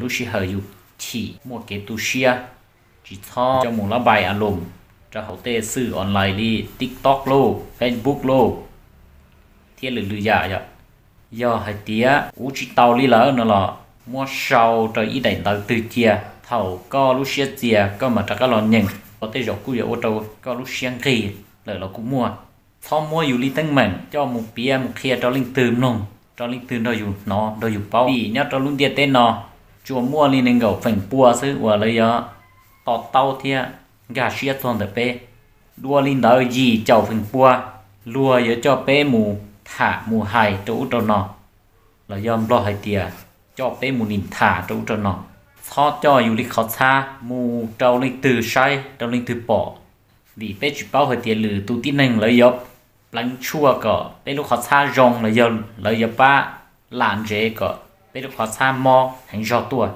lub sij hawm yus chim muaj kev tu siab, tsis txhob coj mus lab npais a loos rau hauv tej xwm online li TikTok lauj, Facebook lauj, thiab lwm lwm yam yom. Yog hais tias ua tsis tau li lawm no los muab sau rau ib daim ntawv twg cia, thaum koj lub siab txias koj mam rov qab los nyeem, tej zaum kuj yuav ua rau koj lub siab nqig lawm los kuj muaj. Txhob muab yus li teeb meem coj mus piav mus qhia rau leej twg mloog, rau leej twg nrog yus hnov nrog yus paub. Vim nyob rau lub ntiaj teb no tsuas muaj li nees nkaum feem pua xwb uas lawv yuav to taub thiab nkag siab txog ntawm peb. Dua li ntawd yim caum feem pua luag yuav coj peb mus tham mus hais rau ub rau no, los yog Nplog hais tias coj peb mus nim tham rau ub rau no. Txhob coj yus li qhov txhab mus rau leej twg saib rau leej twg pom, vim peb tsis paub hais tias lwm tus tib neeg lawv yuav pleev tshuaj kom peb lub qhov txhab zoo los yog lawv yuav pab lam ntsev kom peb lub qhov txhab mob heev zog tuaj.